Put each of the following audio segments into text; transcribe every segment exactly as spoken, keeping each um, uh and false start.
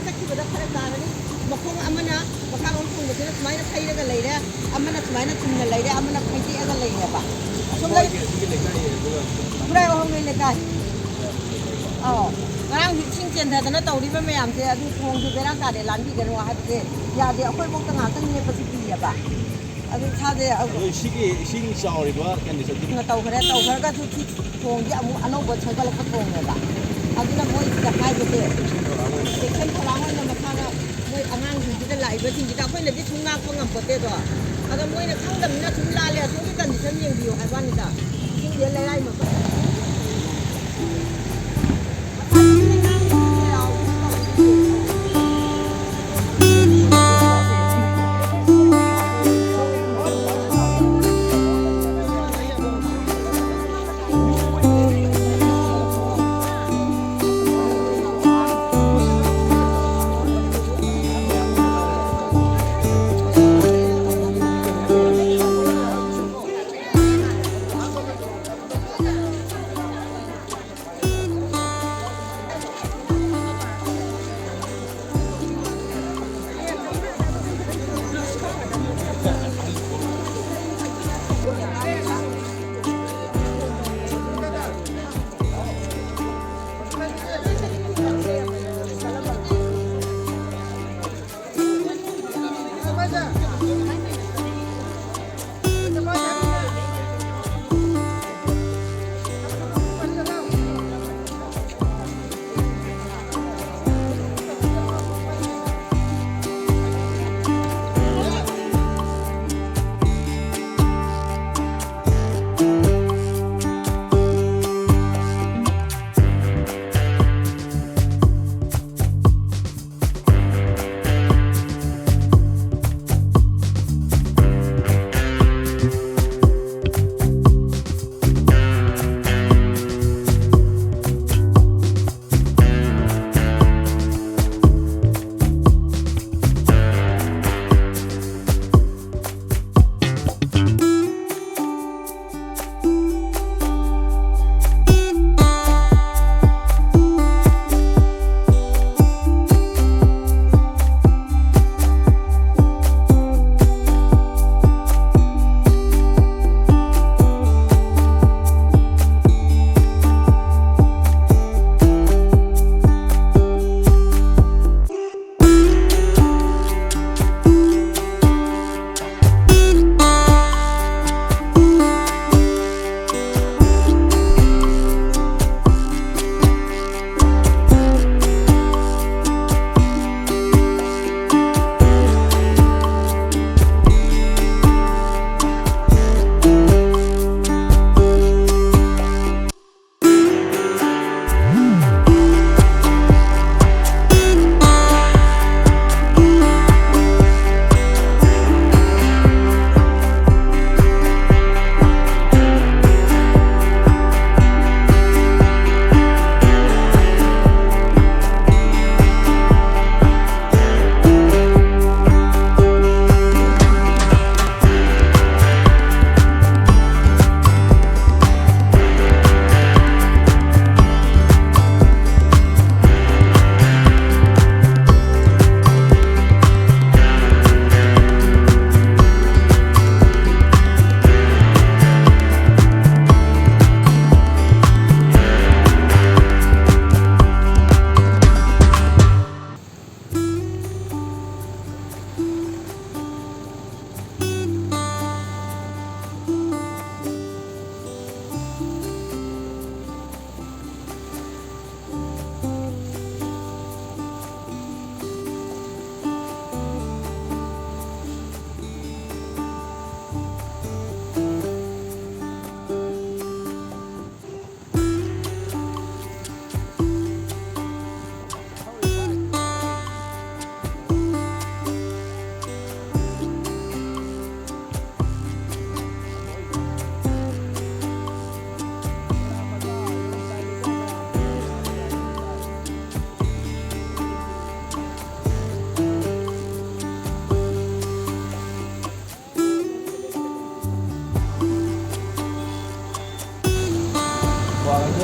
ꯆꯠꯈꯤꯕꯗ ꯐꯔꯛ ꯇꯥꯔꯅꯤ꯫ ꯃꯈꯣꯡ ꯑꯃꯅ ꯃꯈꯥꯔꯣꯝ ꯊꯣꯡꯕꯁꯤꯅ ꯁꯨꯃꯥꯏꯅ ꯊꯩꯔꯒ ꯂꯩꯔꯦ, ꯑꯃꯅ ꯁꯨꯃꯥꯏꯅ ꯆꯨꯝꯅ ꯂꯩꯔꯦ, ꯑꯃꯅ ꯐꯩꯖꯦꯛꯑꯒ ꯂꯩꯔꯦꯕ꯫ ꯑꯁꯣꯝ ꯂꯩ-, ꯑꯩꯈꯣꯏꯒꯤ ꯑꯁꯤꯒꯤ ꯂꯩꯀꯥꯏ ꯑꯗꯨꯒ ꯈꯨꯔꯥꯏ ꯋꯥꯍꯣꯡꯉꯩ ꯂꯩꯀꯥꯏ꯫ ꯑꯧ, ꯉꯔꯥꯡꯁꯨ ꯏꯁꯤꯡ ꯆꯦꯟꯊꯗꯅ ꯇꯧꯔꯤꯕ ꯃꯌꯥꯝꯁꯦ, ꯑꯗꯨ ꯊꯣꯡꯁꯦ ꯕꯦꯔꯥ ꯀꯥꯔꯦ, ꯂꯥꯟꯕꯤꯒꯅꯨ ꯍꯥꯏꯕꯁꯦ ꯌꯥꯗꯦ꯫ ꯑꯩꯈꯣꯏꯐꯧꯗ ꯉꯥꯛꯇꯪ ꯂꯦꯞꯄꯁꯨ ꯀꯤꯌꯦꯕ꯫ ꯑꯗꯨ ꯏꯁꯥꯁꯦ ꯑꯗꯣ ꯁꯤꯒꯤ ꯏꯁꯤꯡ ꯆꯥꯎꯔꯤꯕ ꯀꯟꯗꯤꯁꯟꯁꯤ ꯇꯧꯈ꯭ꯔꯦ, ꯇꯧꯈ꯭ꯔꯒꯁꯨ ꯁꯤ ꯊꯣꯡꯁꯦ ꯑꯃꯨꯛ ꯑꯅꯧꯕ ꯁꯦꯝꯒꯠꯂꯛꯄ ꯊꯣꯡꯅꯦꯕ꯫ ꯑꯗꯨꯅ ꯃꯣꯏꯁꯤꯗ ꯍꯥꯏꯕꯁꯦ, ꯁꯦꯛꯁꯟ ꯊꯧꯔꯥꯡ ꯑꯣꯏꯅ ꯃꯈꯥꯗ ꯃꯣꯏ ꯑꯉꯥꯡꯁꯤꯡꯁꯤꯗ ꯂꯥꯛꯏꯕꯁꯤꯡꯁꯤꯗ ꯑꯩꯈꯣꯏꯅꯗꯤ ꯁꯨꯝ ꯉꯥꯛꯄ ꯉꯝꯄꯣꯠꯇꯦꯗꯣ꯫ ꯑꯗꯣ ꯃꯣꯏꯅ ꯈꯪꯗꯕꯅꯤꯅ ꯁꯨꯝ ꯂꯥꯜꯂꯦ, ꯑꯁꯣꯝꯒꯤ ꯀꯟꯗꯤꯁꯟ ꯌꯦꯡꯕꯤꯌꯨ ꯍꯥꯏꯕ ꯋꯥꯅꯤꯗ꯫ ꯏꯁꯤꯡꯁꯦ ꯂꯩꯔꯥꯏ ꯃꯄꯥ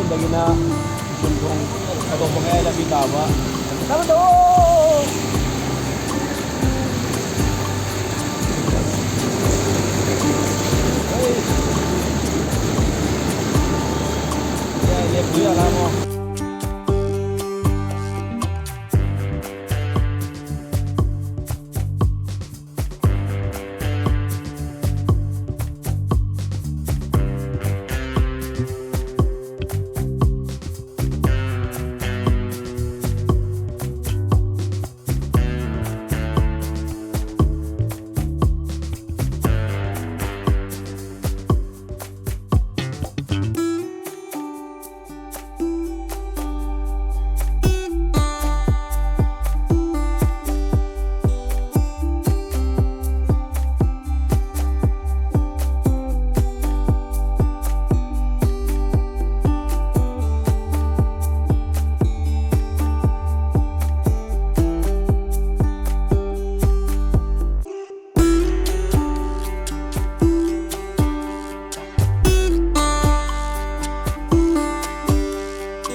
ꯗꯒꯤꯅ ꯁꯤꯟꯊꯣꯡ ꯍꯥꯏꯗꯣꯛꯄ ꯃꯌꯥꯏ ꯂꯝꯕꯤ ꯇꯥꯕ꯫ ꯀꯔꯝ ꯇꯧ?